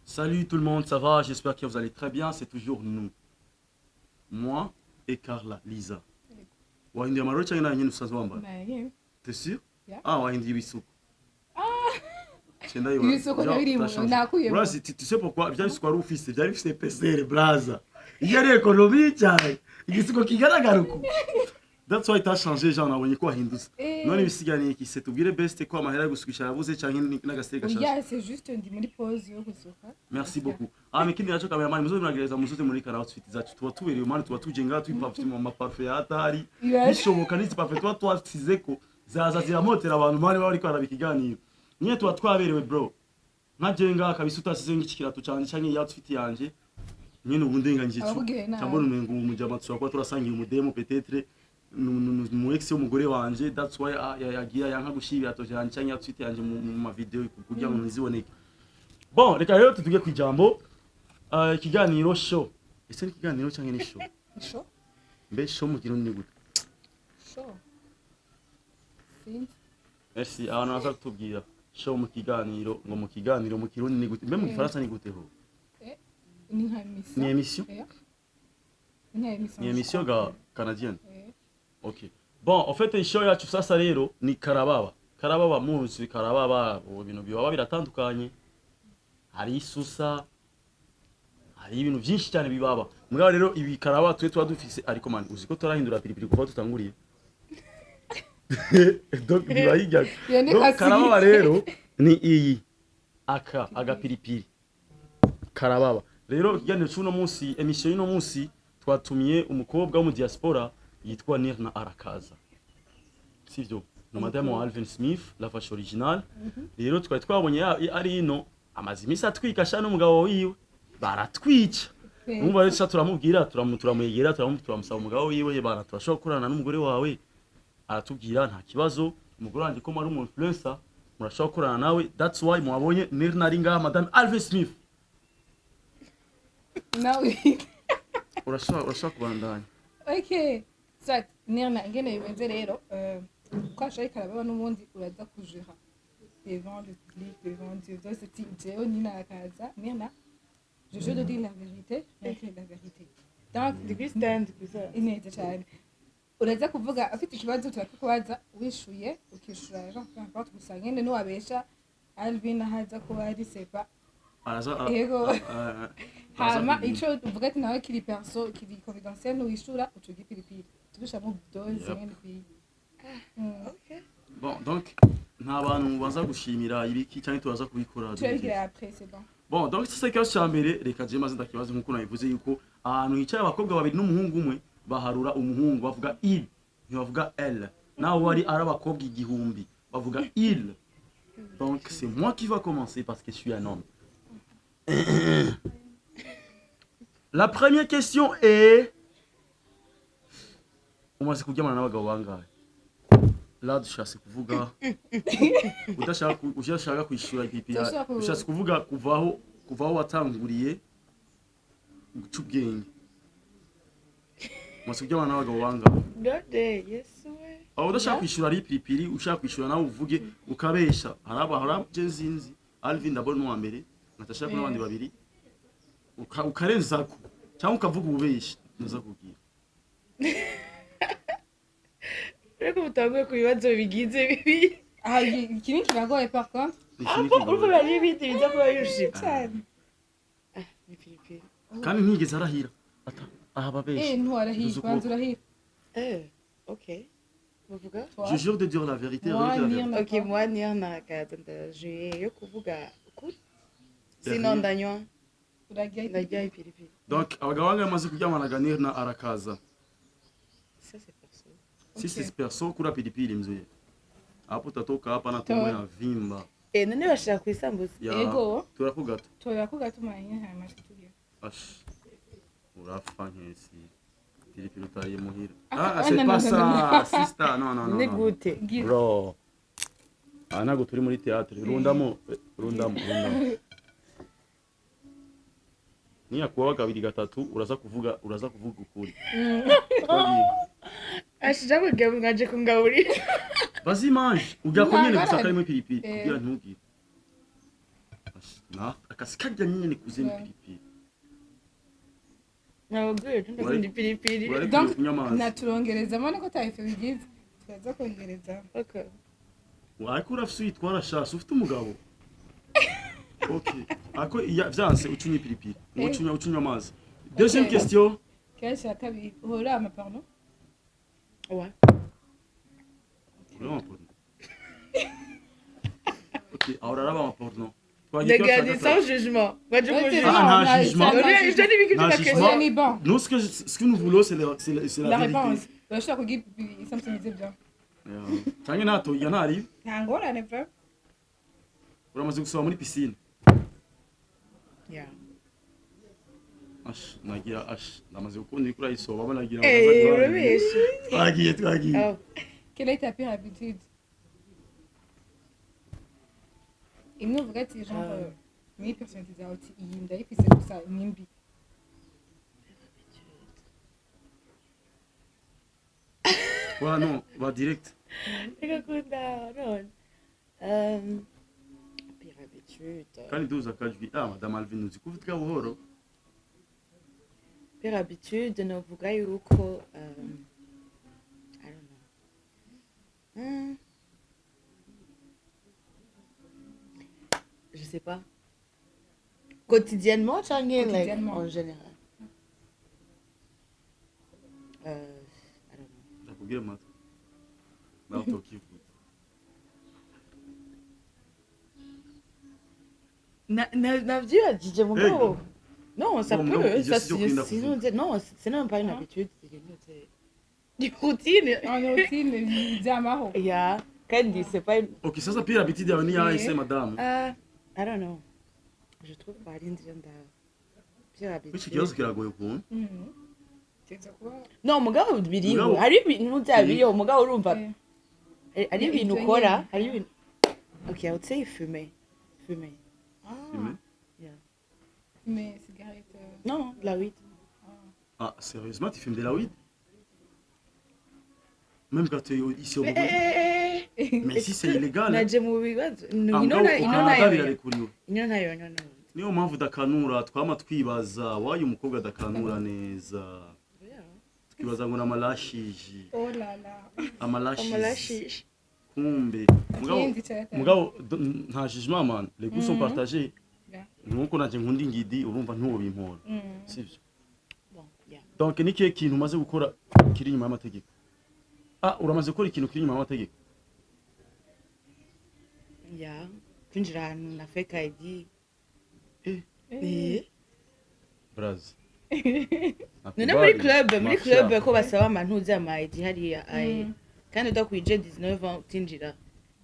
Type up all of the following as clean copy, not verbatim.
Salut tout le monde, ça va? J'espère que vous allez très bien. C'est toujours nous. Moi et Carla, Lisa. Wahinduye amarori cyangwa nawe nyine usanzwe wambara? Naye. T'es sûr? Yeah. Ah, wahinduye ibisuko. Cyenda. Ibisuko ntibiri nakuyemo. Urazi, tu sais pourquoi? Bya bisuko wari ufise, byari bifise épaisseur, braza. Iyo ari économie cyane. Igisuko kigaragara uku. That's why t'as changé, genre nabonye ko wahindutse. None ibisiganiye iki se? Tubwire best ko amahera yo gusukisha yabuze canke n'agaseke gashaje? Oya, c'est juste ndi muri pause yo gusuka. Merci beaucoup. Ah, mais ikindi naco, cameraman, muzoze muragereza muzoze muri kara outfit zacu tuba tuberewe, man, tuba tuje ngaha twipafite mu maparfum ya hatari. Bishoboka n'izi parfum tuba twasizeko zaza ziramotera abantu, man, baba bariko baraba ikiganiro. Nyine tuba twaberewe, bro. Nka je ngaha kabisa utasize nk'iki kirato canje canke iyi outfit yanje nyine ubu ndenganyije. Abakubwiye nabi. Cyangwa umengo umujama tushobora kuba turasangiye umudemo, peut-être mu ex w'umugore wanje. That's why, ah, yagira yanka gushira ibirato vyanje canke outfit yanje mu ma video kugira ngo ntiziboneke. Bon, reka rero tutuge ku ijambo. Ikiganiro show, ese ni ikiganiro canke ni show? Show. Mbe show mu Kirundi ni gute? Show. Sinzi. Merci, abantu baza kutubwira show mu kiganiro, ngo mu kiganiro mu Kirundi ni gute? Mbe mu Gifaransa ni gute ho? Ni nka émission. Ni émission? Yeah. Ni nka émission. Ni émission ga canadienne. Eh. Okay. Bon, en fait show yacu sasa rero ni Karababa. Karababa, muzi Karababa, ubu ibintu bibaba biratandukanye. Hari isusa, hari ibintu byinshi cyane bibaba. Mugabo rero ibi Karababa twe tuba dufise, ariko man, uzi ko turahindura piripiri kuva tutanguriye. Donc biba hirya. Iyo ni Donc kasirite. Karababa rero ni iyi aka agapiripiri. Karababa. Rero ikiganiro cy'uno munsi, émission y'uno munsi, twatumiye umukobwa wo mu diaspora yitwa Nirna Arakaza. Sivyo? Ni madame wa Alvin Smith, la vache originale. Rero twari twabonye ari ino amaze iminsi atwika sha n'umugabo wiwe. Baratwica. Numva rero sha turamubwira, turamwegera, turamusaba umugabo wiwe bana turashobora gukorana n'umugore wawe. Aratubwira nta kibazo, umugore wanjye ko ari umu influencer murashobora gukorana nawe. That's why mwabonye Nirna ari ngaha, madame Alvin Smith. Nawe. Urashobora kubandanya. Okay. Soit Nirna, ingene bimeze rero, ko ashoboye Karababa n'ubundi uraza kujura devant le public, devant Dieu byose, ati jewe ninakaza Nirna, je jure de dire la vérité, rien que la vérité. Donc Ndi kuri stand gusa. Neza cyane, uraza kuvuga afite ikibazo turakubaza, wishuye ukishura, genre peu importe, gusa nyene niwabesha Alvin ahaza kuba ari sepa. Araza Yego. Araza Hama kubwira. ico uvuga ati nawe kiri perso, kiri confidentiel, ntiwishura uca ipiripiri tugushiramo dose nyene ikwiye. Okay. Bon, donc nta bantu baza gushimira ibiki cyangwa tubaza kubikora? Turabigira après, c'est bon. Bon, donc sasa ikibazo cya mbere reka je maze ndakibaze. Nkuko nabivuze yuko ahantu hicaye abakobwa babiri n'umuhungu umwe, baharura umuhungu, bavuga il, ntibavuga elle. Naho wari ari abakobwa 1000, bavuga il. Donc c'est moi qui va commencer parce que je suis un homme. La première question est: umaze kuryamana n'abagabo bangahe? Là dushatse kuvuga udashaka udashaka kwishyura ipipi. Udashaka Ushatse kuvuga kuvaho watanguriye guca ubwenge, umaze kuryamana n'abagabo bangahe? None Yesu we. Aho udashaka kwishyura ari ipiripiri, ushaka kwishyura nawe uvuge ukabesha. Hari aba je nzinzi Alvin ndabona uwa mbere, Natasha n'abandi babiri, ukarenzako cyangwa ukavuga ububeshi nza kubwira. Ariko mutanguye ku bibazo bigize bibi. Ah, iki ni kiragoye par contre. Iki ni Aho urumva ikigoye. hari n'ibindi biza kuba birushika. Cyane. Ni piripiri. Kandi ntigeze arahira ata aha babesha. Ntiwarahira. Duze Banza ukuboko. urahira. Okay, bavuga. Toi. Je jure de dire la vérité, Moi, rien que la Nirna. vérité. Okay, moi Nirna Arakaza, ndajuye yo kuvuga ukuri, sinon Derrière. ndanywa. Urarya. Ndarya ipiripiri. Donc abagabo bangahe bamaze kuryamana Nirna Arakaza? Ça c'est perso. Si Okay. c'est perso, kula pilipili mzee, hapo utatoka hapa na tumbo ya vimba. None bashaka kwisambuza? Ya. Ego. Turako gato. Torera ko gato mahenya hanyuma tugira. Ash, urafa nkesi pilipili utariye muhira. Ah, Ah, ah, c'est non, pas non, non, ça, sister, non, non, non. Ni Non. gute? Gira. Bro, aha ntabwo turi muri théâtre. Rundamo, rundamo, rundamo. Niyakuba kabiri gatatu, uraza kuvuga ukuri. Twagiye. Ashija kugira mwaje kungaburira. Vas-y, mange. Urya ko nyene gusa Nta karimo ipiripiri Eh. kugira ntugire. Ash. Na akasi karya nyene kuzemo Ouais. ipiripiri. Nababwiye ko ndakunda ipiripiri. Urareka Donc, kunywa amazi. Naturongerezamo niko tayife bigize, turaza kongerezamo. Okay. Ariko urafise uyitwara shasi ufite umugabo. Okay. Ako iya vyanse ucunya ipiripiri. Ngo Eh. ucunya amazi. Deuxième Ok. question. Kenshi ya kabiri uhora ama porno? Ouais. Uraba porno. Ok, ahora araba ama porno. Twagiye Regarde, kuri sans jugement. Moi, je Ouais, vous c'est juge. Ah, ça, nta jugement. Oya, ivyo ni ibiki Nta by'amakesha? jugement. Oya, ni bon. Nous, ce que nous voulons, c'est la La vérité. réponse urashobora kugira isamsonize bien. Yeah. Canke ntato ya ntari Nta ngorane vrai. uramaze gusoma muri piscine. Yeah. Ash, nagira ash, ndamaze gukunda uriko urayisoba abo nagira. Eh, urabesha. Twagiye twagiye. Oh. Quelle est ta pire habitude? Imwe uvuga ati genre Ah. muri personnalité zawe uti iyi ndayifise gusa ni mbi. Wa non, va direct. Reka kunda none. Pire habitude. Kandi duza akajwi. Ah, Madame Alvin uzi kuvuga buhoro. Pire habitude novuga yuko I don't know. Je sais pas. Quotidiennement, canke like Quotidiennement. en général. I don't know. Ndakubwira amatwi. Nawe utokivuga. Navyibajije mugabo. Non, ça Bon, peut. mugabo, ivyo Ça, sivyo kurinda sinon, kuvuga. non, c'est même pas une Hein? habitude, c'est une routine. En routine byamaho. Yeah. Kandi, c'est pas une. Ok, sasa pire habitude yawe ni yahe se madame? I don't know. Je trouve pas inzira nda. Pire Iki kibazo habitude. kiragoye ukuntu. Mhm. Tuza kuba Non, mugabo biriho. Mugabo- Hari ibintu bya biriho, mugabo urumva. Eh. Hari ibintu Ibyo ukora, nyene. hari ibintu. Okay, I would say fumer. Fumer. Ah, Fumer? Yeah. mais cigarette. Non, de la weed. Ah, sérieusement, tu fumes de la weed? Même quand tu es ici au Eh, Burundi? eh, eh, eh. Mais si c'est illégal. Naje mu bibazo. Ah, Ino mugabo na ino Canada nayo. birarekuriwe. Ino nayo, ino nayo. Niyo mpamvu udakanura twama twibaza wayo umukobwa adakanura neza. Yeah. Twibaza ngo ni amalashiji. Oh là là. Amalashizi. Amalashiji. Kumbe. Mugabo Ikindi cya gatatu. mugabo nta jugement man. Les goûts sont Mhm. partagés. Yeah. Nuko nanje nkunda ingidi urumva ntuwobimpora. Mhm. Sivyo. Bon, yeah. Donc ni kihe kintu umaze gukora kiri inyuma y'amategeko? Ah, uramaze gukora ikintu kiri inyuma y'amategeko? Yeah. Kwinjira ahantu na fake ID. Eh, Eh. Braz. None muri club, muri club ko basaba amantuzi ama ID hariya ay. Mm. Kandi udakwije 19 ans utinjira.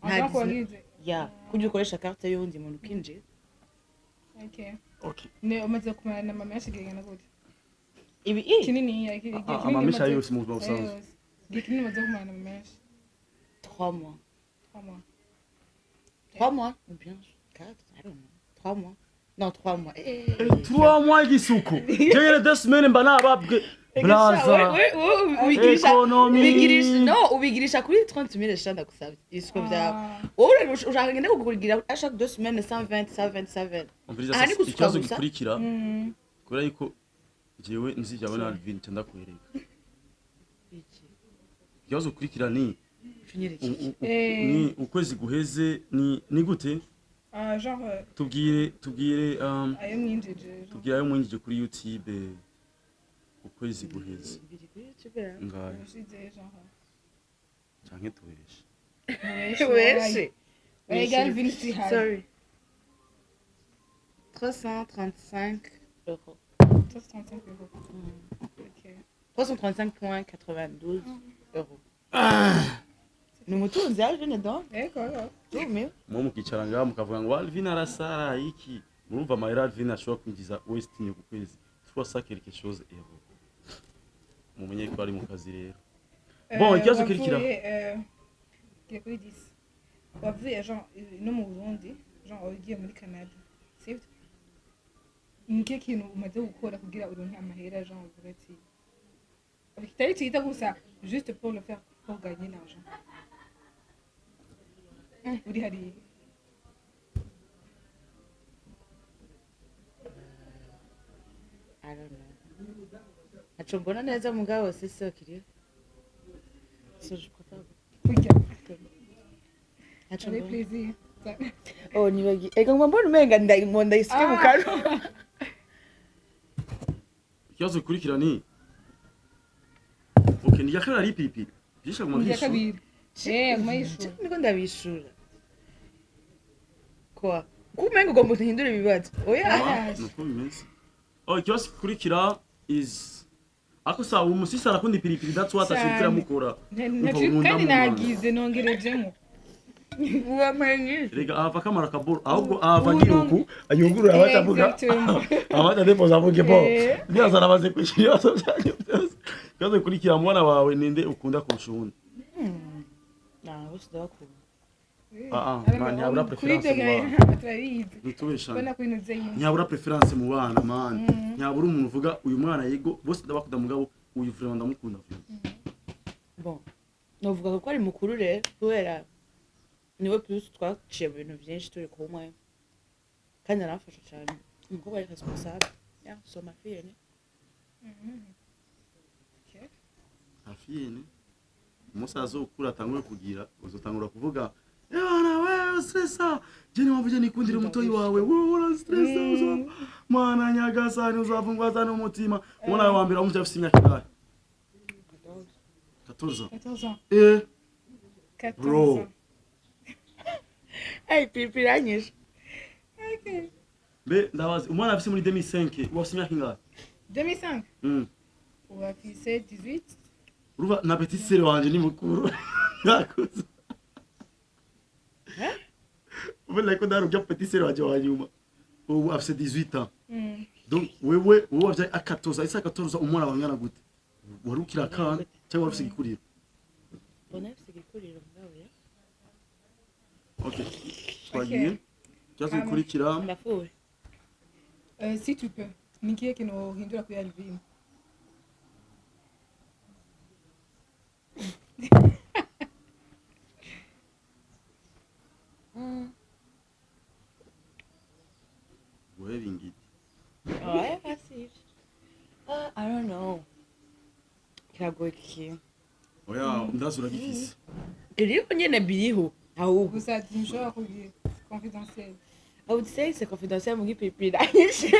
En Nta tant 19 qu'uwagize. Yeah, kujya ukoresha carte y'uwundi muntu ukinjira. Okay. Okay. Ne umaze kumarana na mama yashigaye na gute? Ibi i Kinini ya igihe Ah, kinini amamesha umaze- yose mu buzima busanzwe. Yose. Igihe kinini umaze kumarana na mama menshi. 3 mois. 3 mois. 3 mois ou bien 4, I don't know. 3 mois. Non, 3 mois. Eh, eh, eh. 3 mois y'isuku. Jengere 2 semaines mba nababwe. Blaza. Ubigirisha Economy. ubigirisha no ubigirisha kuri 30 000 sha ndagusabye isuku byawe. Ah. Wowe ushaka ngende kukugira à chaque 2 semaines 120 120 120. Umviriza Aha ni sasa, gusuka ikibazo gusa. gikurikira Mm. kubera yuko jewe nzi ibyawe na Alvin nca ndakwereka. Iki. Ikibazo gikurikira ni Ucunyereke. Eh. ni ukwezi guheze ni gute? Ah, genre Tubwire ayo mwinjije. Genre. tubwire ayo mwinjije kuri YouTube ukwezi guheze. Biri kuri YouTube ya. Ngayo Ushize genre. canke tubeshe. Weshe. Oya, Alvin si high. Sorry. 335 euros. 335 euros. Okay. 335.92 euros. Ni umutunzi yaje ne donc. Ego. Tumiwe. Mwo mukicara ngaho mukavuga ngo Alvin arasara iki murumva amahera Alvin ashobora kwinjiza West ku kwezi 300 quelque chose euro mumenye ko ari mu kazi rero. Bon, ikibazo kirikira. Kigiye kuri 10. Wavuye genre no mu Burundi, genre ugiye muri Canada. Sibyo? Ni ikihe kintu umaze gukora kugira uronke amahera genre uvuga ati kitari cyiza gusa juste pour le faire pour gagner l'argent. Uri hariya. I don't know. Ntaco mbona neza mugabo c'est ça kiriho. So je préfère. Kurya. Ntaco Avec mbona. plaisir. Oh, nibagiye. Ega ngomba mbona umenga ngo ndayisuke mu kanwa. Ikibazo gikurikira ni, okay, ni irya kabiri ari ipiripiri byinshi aguma Irya vyishura. kabiri. Eh, aguma yishura. Niko ndabishura. Kwa? Ko umenga ugomba uhindure ibibazo. Oya. Ah, nuko bimeze. Oh, ikibazo gikurikira is ako sa umusisi arakunda ipiripiri, that's what Cyane. ashobora mukora. Ntaci- kandi nagize nongerejemo. Wamenye. Rega ava kamara kaboro ahubwo ava agira uku ayungurura abatavuga Exactement. abata depoza avuge bo Eh. byaza aramaze kwishyura ibibazo byanyu byose. Ikibazo gikurikira, mwana wawe ninde ukunda kurusha uwundi? Na, bose ndabakunda. Ah, ah, man, ntihabura Kuri preference ibyo mu bana. turabizi. Ntitubeshane. Ubona ko ibintu by'inka. Ntiyabura preference mu bana, man. Ntiyabura umuntu uvuga uyu mwana, yego bose ndabakunda, mugabo uyu vraiment ndamukunda vraiment. Bon. Novuga ko ari mukuru rero kubera niwe plus twaciye mu bintu byinshi turi kumwe. Kandi aramfasha cyane. Umukobwa ari responsable. Yeah, so ma fille ne. Hafi yene umunsi azokura atangure kugira uzotangura kuvuga: "Ebana wewe stressa je niwe mvuje nikundira umutoyi wawe, wowe ura stressa uzova mwana nyagasani uzavungwa zana umutima." Umwana wawe wa mbere wamuvye afise imyaka ingahe? 14. 14 ans. Eh. 14 Bro. ans. Hey, piripiri iranyishe. Ok. Mbe ndabazi, umwana afise muri 2005 uba afise imyaka ingahe? 2005. Ubu afise 18. Uruva na petite sœur wanje ni mukuru nakuze ubona ko ndarubya petite sœur wanje wa nyuma ubu afise 18 ans. Donc wewe wowe wavyaye a 14, ese a 14 umwana wangana gute? Wari ukiri akana cyangwa wari ufise igikuriro? Mbona afise igikuriro mugabo ya. Okay, twagiye ikibazo gikurikira. Ndafuwe. Si tu peux. Ni ikihe kintu wohindura kuri Alvin? Guheba ingidi. Ouais, facile. Ah, I don't know. Kiragoye iki kintu. Oya, ndazi uragifise. Biriho nyene biriho. Ahubwo. Gusa ntushobora kugira confidentiel. I would say c'est confidentiel mu piripiri iranyishe.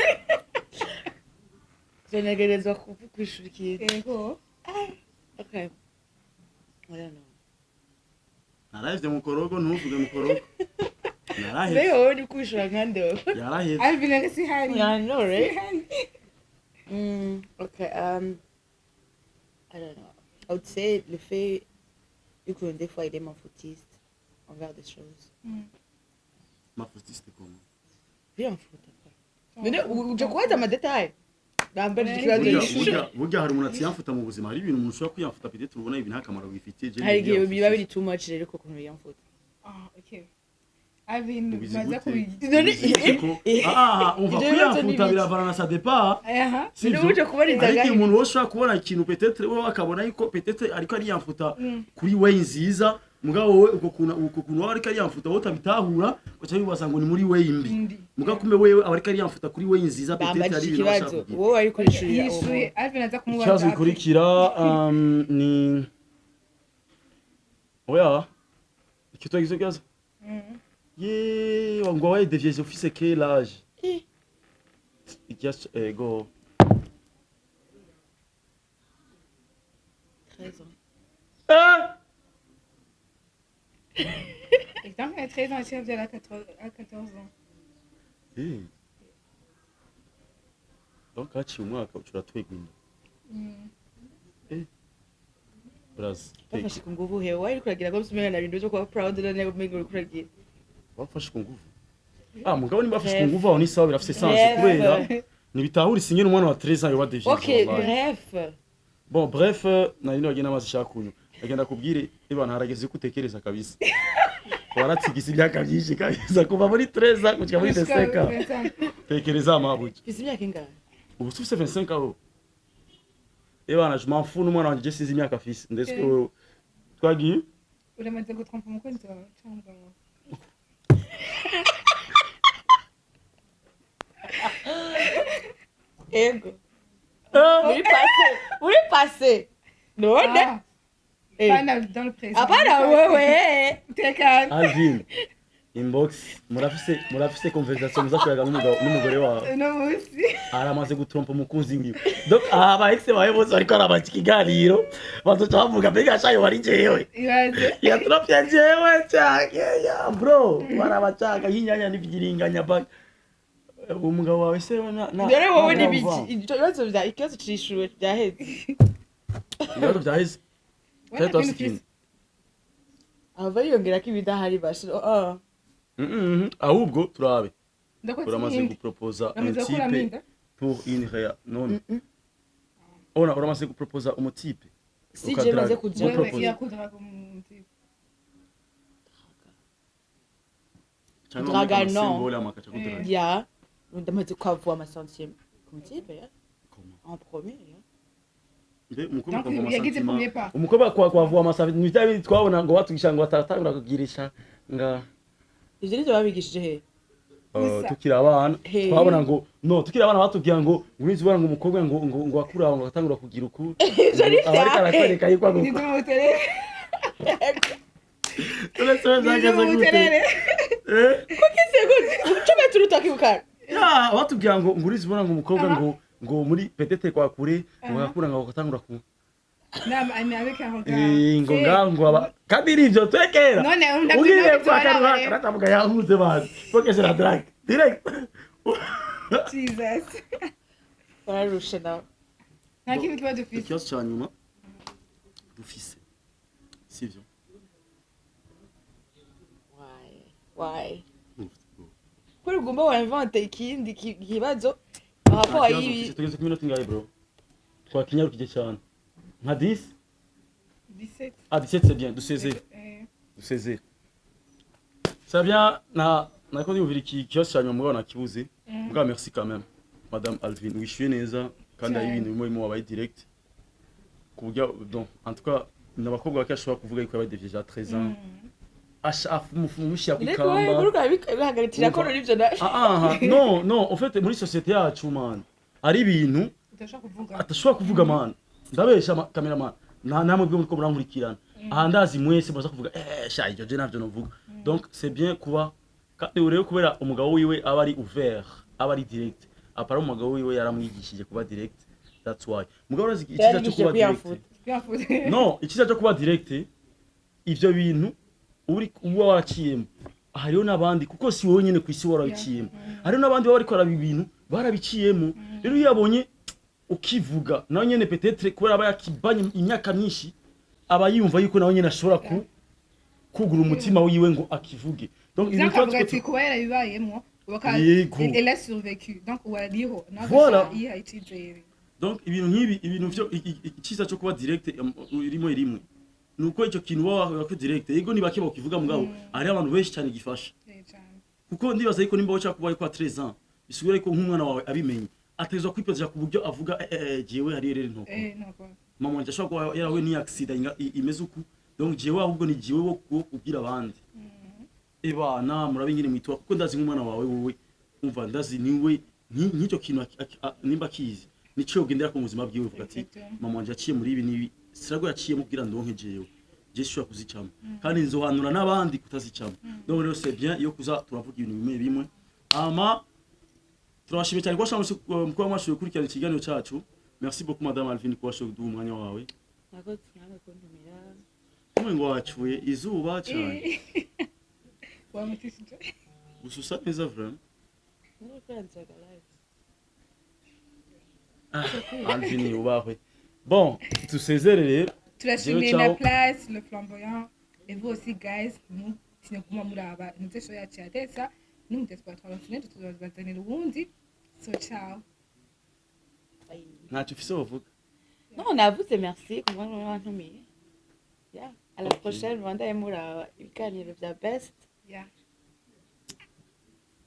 Zonegerezwa kwishura ikintu. Ego. Okay. I don't know. Narahevye mukorogo, ntuvuge mukorogo. Narahevye. Mbega wowe uri kwishura nka nde wowe? Yarahevye. Alvin ari sihari. I know, right? Sihari. Okay, I don't know. I would say le fait que des fois il est m'en-foutiste envers des choses. M'en-foutiste comment? Bien foutre. None uja kubaza ama détails. Bambajije ikibazo Burya yishura. burya hari umuntu atiyamfuta mu buzima, hari ibintu umuntu ushobora kwiyamfuta, peut-être ubona ibintu nta kamaro bifitiye je. Hari igihe biba biri too much rero ko ukuntu biyamfuta. Ah, ok. Alvin, Ubizi maza gute? kubigira. None Ah, umva, Ibyo bibazo ni kwiyamfuta ibiki? biravana na ça dépend. Aha. Sivyo? None uje kubariza Ariko gahe? umuntu wose ushobora kubona ikintu, peut-être wowe akabona yuko peut-être ariko ariyamfuta kuri we nziza, mugabo wowe uko kuntu waba ariko ariyamfuta wowe utabitahura, ugaca wibaza ngo ni muri we mbi. Ndi. Mugabo kumbe wewe aba ariko ariyamfuta kuri we nziza, peut-être Bambajije ari ibintu aba ashaka ikibazo. kugira. Wowe wari kurishurira uwo Yishuye. muntu. Alvin aza kumubaza. Ikibazo gikurikira ni, oya, icyo twagize kibazo. Ye ngo wabaye dévié ufise quel âge? Eh. Ikibazo ego. 13 ans. Eh. Et tant qu'à 13 ans, chef à 14, à 14 ans. Eh. Donc haciye umwaka uca uratwegwa inda. Braz. Bafashe ku nguvu hewe wari kuragira ngo umenga na bintu byo kuba proud none umenga uri kuragira. Bafashe ku nguvu. Ah, mugabo nimba bafashe ku Bref. nguvu aho ni sawa, birafise sens Bref. kubera ntibitahura isinyene umwana wa 13 ans yoba dévié. Okay, Wallahi. bref. Bon, bref, nari nagenda amazi shaka kunywa. Agenda kubwire ibana harageze ko utekereza kabisa. Waratsigisa imyaka myinshi kabisa kuva muri 13 ans gushika muri Jusqu'à 25 ans. 25. Tekereza amabuye. Ufise imyaka ingahe? Ubu ufise 25 ans. Ebana, je m'en fous n'umwana wanje, je sinzi imyaka afise. Ndetse Eh. ko twagiye. Uramaze gutrompa umukunzi wawe cyangwa umugabo wawe? Ego. Muri passé, muri passé none. Ah, pana dans le présent. Apana wewe. Tekana. Alvin, inbox murafise conversation muza kuyaga n'umugabo n'umugore wawe. Uno munsi Aramaze gutrompa umukunzi wiwe, donc aba ex bawe bose bariko arabaca ikiganiro, bazoca bavuga: "Mbega shayo wari jewe?" Ibaze. Yatropye jewe canke ya bro barabacanga nk'inyanya n'ivyiringanya ba umugabo wawe se we na Dore wowe na- n'ibiki? Ibyo bibazo bya ikibazo cishuwe byaheze. Ibibazo vyaheze. Wena Twari turafise kintu ikindi. Ava yiyongera ko ibidahari basha, oh. Ahubwo turabe. Ndakoze Uramaze ikindi. guproposa un Uramaze gukuramo type inda? pour une réa non, ona uramaze guproposa umutipe? Si je maze kuja. Wewe Gupropose. yakudraga umuntu. Draga, non. Non. Ya, ndamaze kwavuwa amasentiments ku mutipe, ya, en premier, ya. Umukobwa Donc, kwavua yagize amasentiments. premier pas. Umukobwa kwa kwavuwa amasentiments ni bya bindi twabona ngo batugisha ngo bataratangura kugirisha nga Ivyo nivyo babigishije he? Gusa. Tukiri abana Hey. twabona ngo no tukiri abana batubwira ngo urizi ubona ngo umukobwa ngo akura ngo atangura kugira uku. Ivyo ni aba ariko vya arakwereka yuko Ni agukunda. umuterere. Uretse we Ni byageze gute? umuterere. Eh? Kuki gute ucometse urutoki bukara? Ya, batubwira ngo urizi ubona ngo umukobwa ngo muri peut-être kwa kure ngo Aha. akura ngo agatangura ku Nama ami avec un regard. Eh, ngo ngaho ngo aba kandi ari ivyo twekera None ndabyo ugiye ndabyo kwa karuha barabare. karatavuga yahuze bantu faut que je la drague direct. Jesus. Bararushe nawe. Nta kindi kibazo ufise? Ikibazo cya nyuma dufise, sivyo? Why, why kuri ugomba wainvente ikindi kibazo par rapport à Nta kibazo ibi? dufise, tugeze ku minota ingahe bro? Twakinyarukije cyane nka 10. 17. Ah, 17, c'est bien, dusezere. Dusezere, ça bien. Na nariko ndiyumvira iki kibazo cya nyuma mugabo nakibuze. Mugabo merci quand même, madame Alvin, wishyuye neza kandi hari Cyane. ibintu bimwe bimwe wabaye direct ku buryo, donc en tout cas ni abakobwa bake ashobora kuvuga yuko yabaye déjà 13 ans amushyira ku Reka wowe ikamba. uri bihagarikira ko ruri ivyo na Ah, ah, non non, en fait muri société yacu man ari ibintu Udashobora kuvuga. Atashobora kuvuga man. Ndabesha cameraman na namwe bwo muriko murankurikirana aha, ndazi mwese muza kuvuga: "Eh sha, iryo je navyo novuga." Donc c'est bien kuba kandi rero kubera umugabo wiwe aba ari ouvert, aba ari direct, apara umugabo wiwe yaramwigishije kuba direct, that's why. Mugabo urazi icyiza cyo Yarigishije kuba direct. kwiyamfuta. Kwiyamfuta. No, icyiza cyo kuba direct, ivyo bintu uri uba waraciyemo hariho n'abandi, kuko si wowe nyine ku isi warabiciyemo, hariho n'abandi baba bariko baraba ibintu barabiciyemo. Rero iyo yabonye ukivuga nawe nyene, peut-être kubera aba yakibanye imyaka myinshi, aba yumva yuko nawe nyene ashobora ku kugura umutima wiwe ngo akivuge. Donc ibintu tuba Akavuga ati turiko kuba yarabibayemwo Yego. elle a survécu, donc wariho nawe Voilà. yiha icizere. Donc ibintu nk'ibi, ibintu vyo icyiza cyo kuba direct rimwe rimwe nuko icyo kintu uba wako direct, yego ni bake bakivuga, mugabo hari abantu benshi cyane gifasha. Cane. Kuko ndibaza yuko nimba ushaka kuba ariko 13 ans, bisigura yuko nk'umwana wawe abimenye atezwa kwipezera ku buryo avuga: "Eh eh, jewe hari rero ntoko Nuko mama wanje ashobora kuba yarahuye n'iyi accident imeze uku, donc jewe ahubwo ni jewe wo kubwira abandi ebana murabe ingene mwitwa." Kuko ndazi nk'umwana wawe wowe umva ndazi niwe nk'icyo kintu nimba akizi nico yogendera ku buzima bwiwe, uvuga ati: Exactement. "Mama wanje yaciye muri ibi n'ibi, sirago yaciyemo kugira ndonke jewe, je sishobora kuzicamo kandi nzohanura n'abandi kutazicamo." Donc rero c'est bien iyo kuza turavuga ibintu bimwe bimwe. Ama turabashimiye cyane kuba mwashoboye gukurikirana ikiganiro cyacu. Merci beaucoup, madame Alvin, kuba washoboye kuduha umwanya wawe. Mwakoze namwe kuntumira. Umwe ngo wacuye izuba cyane. Wamutishije. Gusa usa neza vraiment. Muri kuranzaga live. Alvin yubahwe. Bon, tusezere rero. Turashimiye Ciao. na place le flamboyant et vous aussi guys, mutinye kuguma muraba inzesho yacu ya Tesa n'umudespa twaronse, tuzobazanira uwundi. So ciao. Bye. Ntacyo ufise wovuga? Non, navuze merci kuba mwantumiye. Yeah, à la Ok. prochaine, mwandaye muraba ibiganiro bya best. Yeah.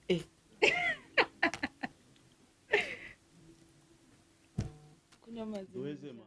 Eh. Kunywa amazi. Duheze man.